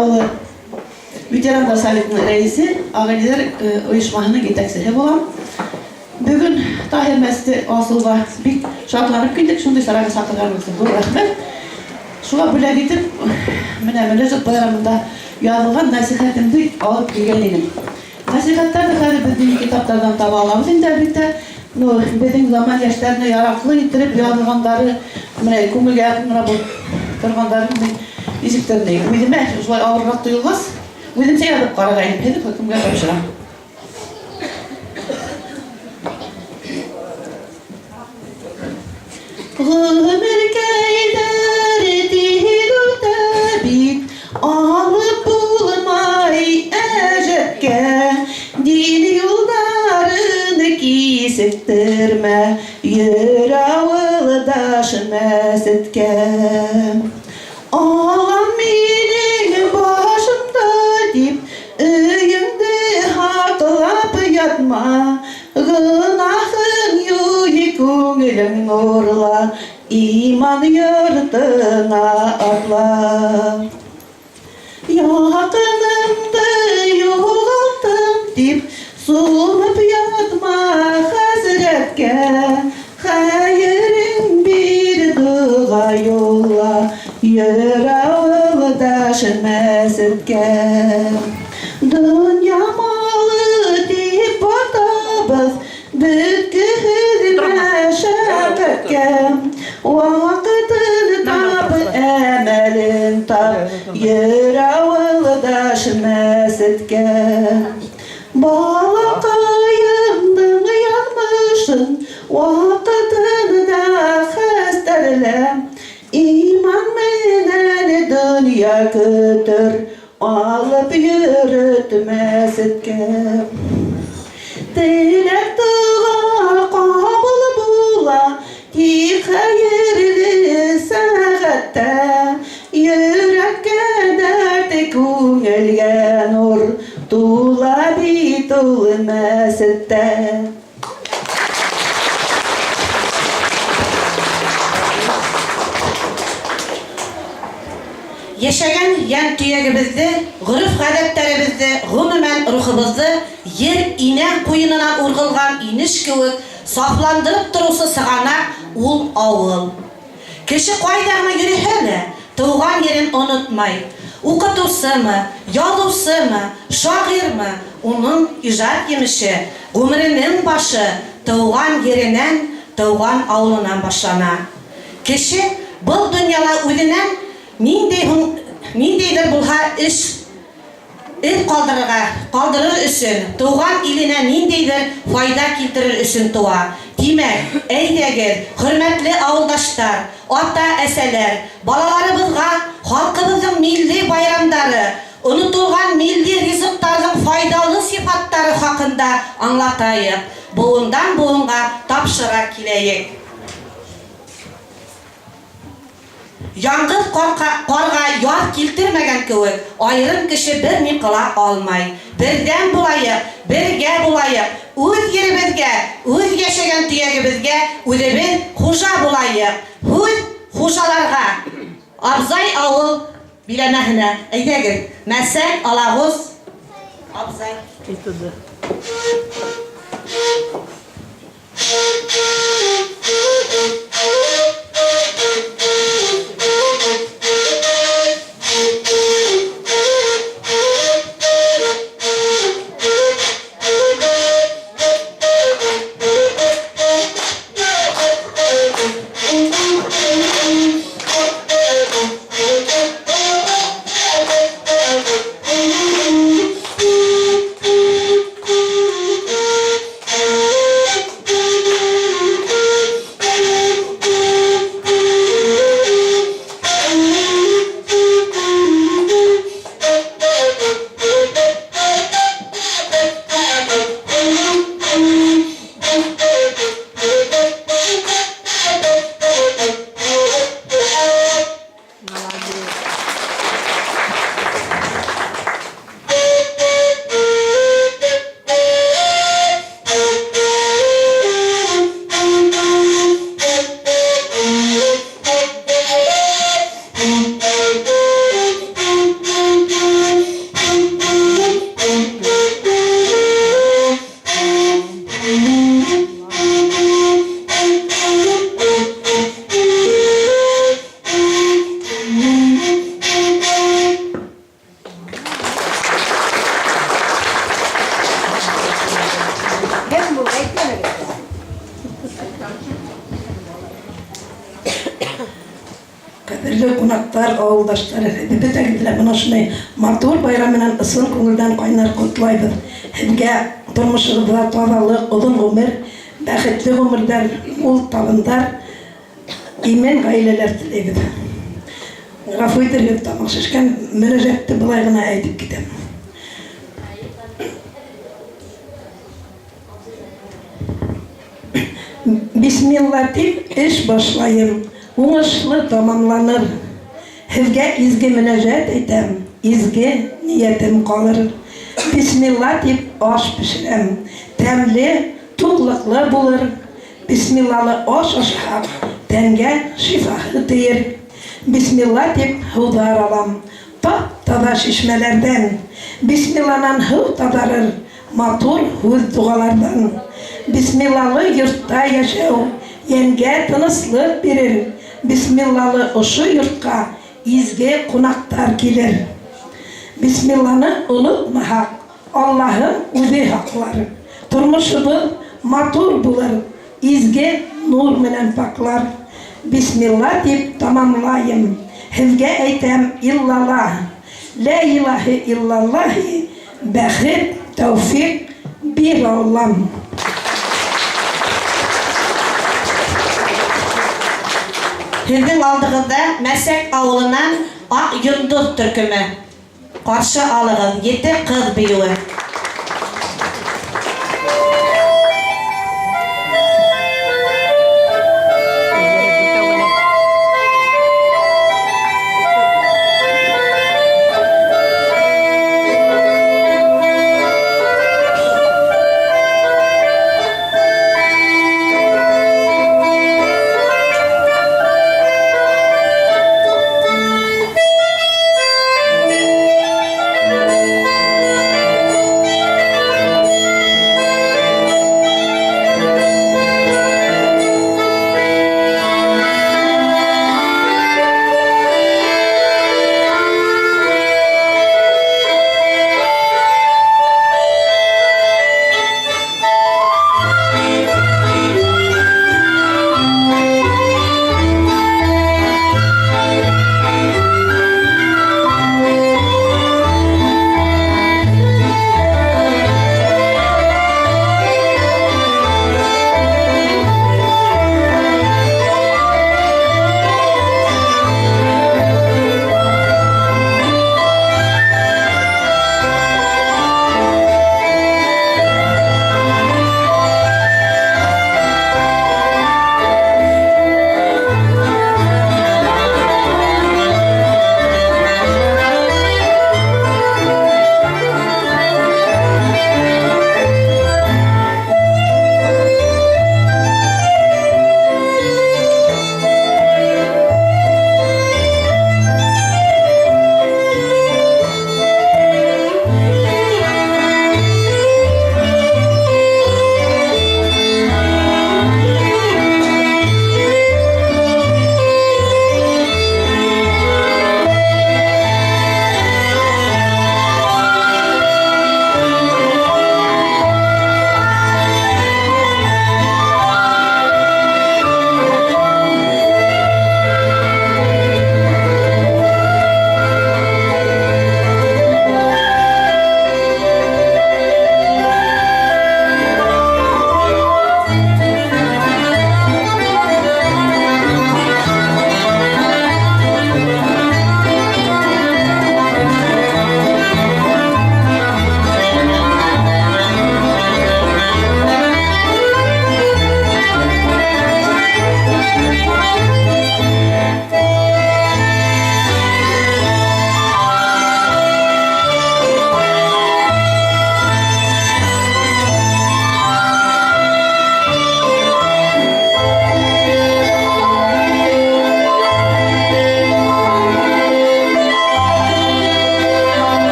авылы ветерандар советының рәисе, Агыйдел оешмаһының җитәкчесе булам. Бүген Таһир мәсҗиде асылуга бик шатланып килдек. Шундый чарага чакырганыгыз өчен зур рәхмәт. Шуңа бүләк итеп, менә Мөнәҗәт байрамында язылган нәсихәтемне алып килгән идем. Нәсихәтләрне хәзер без дини китаплардан таба алабыз инде, әлбәттә. Ну, безнең заман яшьләренә яраклы иттереп язылгандары, менә күңелгә якын гына булып торгандарын мин ничектер ни, үземә шулай авыррак тоелгач, үземчә язып карарга идем. Хәзер хөкемгә тапшырам. Гомеркәйләр тиз үтә бит, Алып булмай әҗәткә. Дин юлларын кисектермә, Йөр авылдаш мәсеткә. Алам минең башымда дип, Өеңде һаклап ятма, Гөнаһың юй, күңелең нурла, Иман йортына атла. Якынымды югалттым дип, Сумып ятма хәзрәткә, Хәерең бир, дога юлла, Йөр авылдаш мәсеткә. Дөнья малы дип батабыз, Бөткеһез мәшәкатькә. Вакытын тап, әмәлен тап, Йөр авылдаш мәсеткә. Балакаемның язмышын Вакытында хәстәрлә. Иман менән дөнья көтер, Алып йөрет мәсеткә. Теләк дога кабул була, Тик хәерле сәгатьтә. Йөрәккә дәрт, күңелгә нур Тула бит ул мәсеттә. Яшәгән йән төягебезде, гореф-гадәтләребезде, гомумән, рухыбызды ер-инә куенына ургылган инеш кеүек сафландырып торучы сыганак ул авыл. Кеше кайда гына йөреһә дә, туган ерен онытмай. Укытучымы, язучымы, шагыйрьме, уның ижат емеше, гомеренең башы туган еренән, туган авылынан башлана. Кеше был дөньяла үзенән ниндәй һуң, ниндәйдер булһа эш Эз калдырырга, калдырыр өчен, туган иленә ниндидер файда килтерер өчен туа. Димәк, әйдәгез, хөрмәтле авылдаштар, ата-әсәләр, балаларыбызга халкыбызның милли байрамдары, онытылган милли ризыктарның файдалы сыйфаттары хакында аңлатаек, буындан-буынга тапшыра киләек. Яңгыр карка, карга яр килтермәгән кеүек, аерым кеше берни кыла алмай. Бердәм булаек, бергә булаек, үз еребезгә, үз яшәгән төягебезгә үзебез хужа булаек. Һүз хужаларга! Абзай авыл биләмәһенә. Әйдәгез, Мәсәк, Алагуз, Абзай. Хөрмәтле ҡунаҡтар, ауылдаштар, бөтәгеҙҙе лә бына шундай матур байрам менән ысын күңелдән ҡайнар ҡотлайбыҙ. Һеҙгә тормошоғоҙҙа таҙалыҡ, оҙон ғүмер, бәхетле ғүмерҙәр, мул табындар, имен ғаиләләр теләйбеҙ. Ғәфү итергеҙ, тамаҡ шешкән, мөнәжәтте былай ғына әйтеп китәм. Бисмилла тип эш башлайым, уңышлы тамамланыр. Һеҙгә изге мөнәжәт әйтәм, изге ниәтем ҡалыр. Бисмилла тип аш бешерәм, тәмле, туҡлыҡлы булыр. Бисмиллалы аш ашаһаҡ, тәнгә шифаһы тейер. Бисмилла тип һыуҙар алам, тап-таҙа шишмәләрҙән. Бисмилланан һыу таҙарыр, матур һүҙ доғаларҙан. Бисмиллалы йортта йәшәү йәнгә тыныслыҡ бирер. Бисмиллалы ошо йортҡа изге ҡунаҡтар килер. Бисмилланы онотмаһаҡ, Аллаһым үҙе һаҡлар. Тормошобоҙ матур булыр, изге нур менән паклар. Бисмилла тип тамамлайым, һеҙгә әйтәм иллала. Лә илаһи иллаллаһи, бәхет, тәүфиҡ бир Аллам. Һеҙҙең алдығыҙҙа Мәсәк ауылынан Аҡ йондоҙ төркөмө. Ҡаршы алығыҙ, Ете ҡыҙ бейеүе.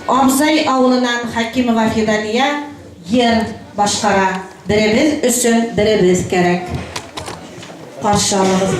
Абзай авылынан Хәкимова Фидания йыр башҡара. Беребеҙ өсөн беребеҙ кәрәк. Ҡаршы алығыҙ.